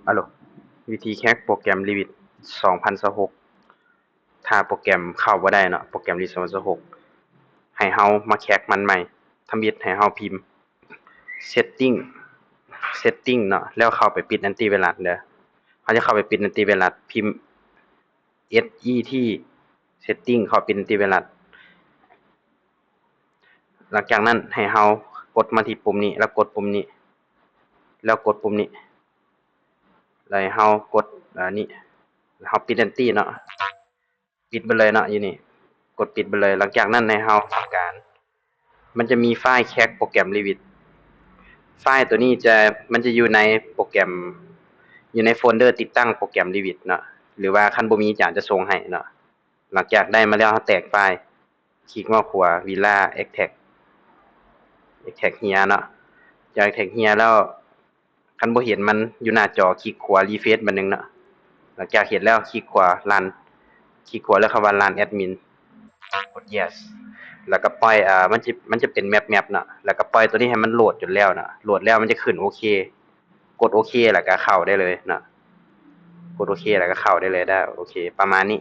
ອາໂຫຼ ວິທີແຮັກໂປຣແກຣມ Revit ສອງພັນຊາວຫົກ ຖ້າໂປຣແກຣມເຂົ້າບໍ່ໄດ້ເນາະ ໂປຣແກຣມ Revit ສອງພັນຊາວຫົກ ໃຫ້ເຮົາມາແຮັກມັນໃໝ່. ທຳອິດໃຫ້ເຮົາພິມ Setting Setting ເນາະ ແລ້ວເຂົ້າໄປປິດ Antivirus ເດີ. ເຮົາຈະເຂົ້າໄປປິດ Antivirus ພິມ S E T Setting ເຂົ້າໄປປິດ Antivirus. ຫຼັງຈາກນັ້ນໃຫ້ເຮົາກົດມາທີ່ປຸ່ມນີ້ ແລ້ວກົດປຸ່ມນີ້ ແລ້ວກົດປຸ່ມນີ້ ແລ້ວໃຫ້ເຮົາກົດ ອາ ນີ້ ເຮົາປິດ Anti ເນາະ ປິດໄປເລີຍເນາະ ຢູ່ນີ້ ກົດປິດໄປເລີຍ. ຫຼັງຈາກນັ້ນໃຫ້ເຮົາທຳການ ມັນຈະມີຟາຍແຮັກໂປຣແກຣມ Revit. ຟາຍໂຕນີ້ຈະ ມັນຈະຢູ່ໃນໂປຣແກຣມ ຢູ່ໃນໂຟນເດີຕິດຕັ້ງໂປຣແກຣມ Revit ເນາະ ຫຼືວ່າຄັນບໍ່ມີ ອາຈານຈະສົ່ງໃຫ້ເນາະ. ຫຼັງຈາກໄດ້ມາແລ້ວ ເຮົາແຕກຟາຍ ຄລິກເມົາຂວາ Villa Extract Extract Here ເນາະ. ຈາກ Extract Here ແລ້ວ ຄັນບໍ່ເຫັນມັນຢູ່ໜ້າຈໍ ຄລິກຂວາ Refresh ບາດໜຶ່ງເນາະ. ຫຼັງຈາກເຮັດແລ້ວ ຄລິກຂວາ Run ຄລິກຂວາ ແລ້ວຄຳວ່າ Run Admin ກົດ Yes ແລ້ວກໍປ່ອຍ ອາ ມັນຈະ ມັນຈະເປັນ Map Map ເນາະ ແລ້ວກໍປ່ອຍໂຕນີ້ໃຫ້ມັນໂຫຼດຈົນແລ້ວເນາະ. ໂຫຼດແລ້ວມັນຈະຂຶ້ນໂອເຄ ກົດໂອເຄ ແລ້ວກໍເຂົ້າໄດ້ເລີຍເນາະ. ກົດໂອເຄ ແລ້ວກໍເຂົ້າໄດ້ເລີຍເດີ. ໂອເຄ ປະມານນີ້.